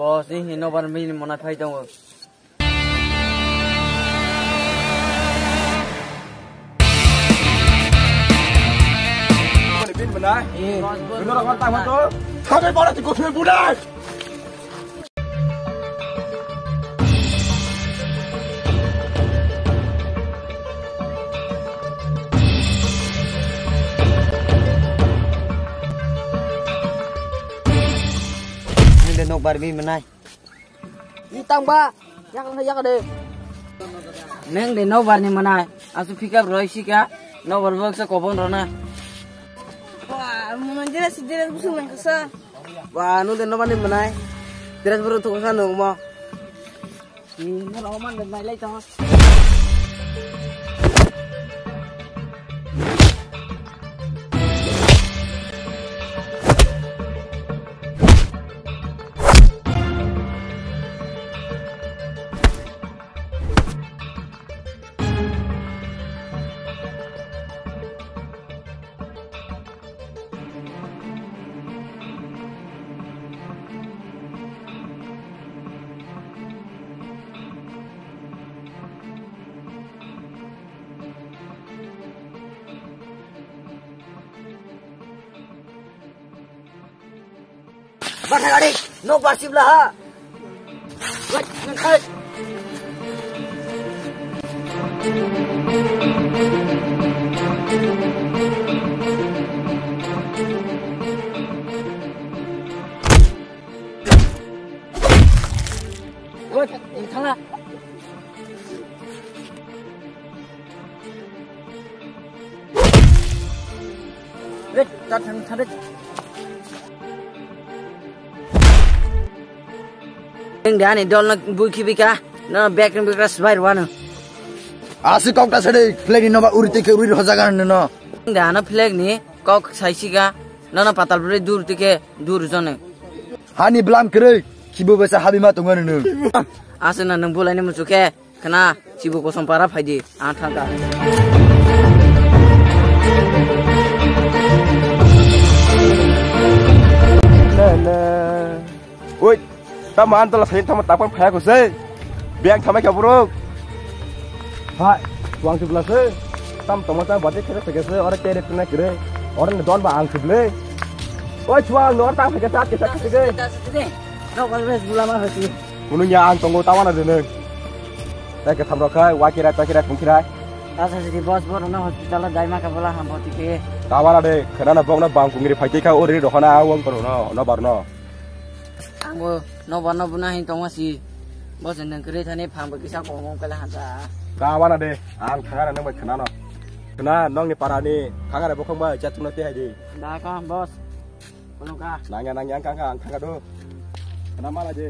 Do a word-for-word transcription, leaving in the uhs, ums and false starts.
Boss, ni hino bar mini mona phai tongo. Bin mana? Eh, boss, boss, benar boss, kan tak betul? Sampai pada tikus ni budak. Nang de nok bar bi manai. Itang ba, yak na yak de. Nang de nok bar ni manai. Asu pick up roi sika. Nok bar bok sa kobon rona. Wah, manjira si jira busung nang kasa. Wah, nu de nok bar ni manai. Dress baru tu kasa nung mo. Ih, no, roman dan nai lai tong. Bathagari, nok bar sibla ha. Wait, wait, wait. Wait, wait, wait. Wait, tar thang, thang, thang. Nang de ani dol no bui khibi ka, no bag ni bikra sbai rwano. Asi kok ta sede, flag ni noba uri tike uri hojaga no. Nang de ano flag ni kok saisi ka, no no patal bri dur tike dur jone. Hani blam kere, kibo besa habi ma tongo no. Asa na nang bulai ni musuke. Khna, chibu kosom para phaidi, ang thangka. Oi, tamo ang tola sai tamo tapang phaya ko se. Biang thamai ka bro. Hai, wang tu bla se. Tam tamo ta bate khere khere se, ore kere kena kere. Ore ne don ba ang tu ble. Oi, chuang, nor tam khere khere khere. No, always bulama hati. Kunung ya ang tongo tawana de nung. Tei kwtham rok khai, wakirai, takirai, pungkirai. Tasa sidi boss, borok no hospital o daima kha bola ham boti khe. Tabara de, khwnana bokno bang kungri phai tei kha, o ri rohona, a wng toro no, no bar no. Ang bo no bar no buna hin tongma si. Boss nwng kwrwi thani phang bo kisa kong kong kala hansa. Tabara de, ang thangara nang bai khwnano. Khwna, nongni para ni thangara bokhok bai chat tungna tei hai di. Da ka, boss. Kono ka? Nangya, nangya, ang kang kang, ang kang ka do. Khwna mala je.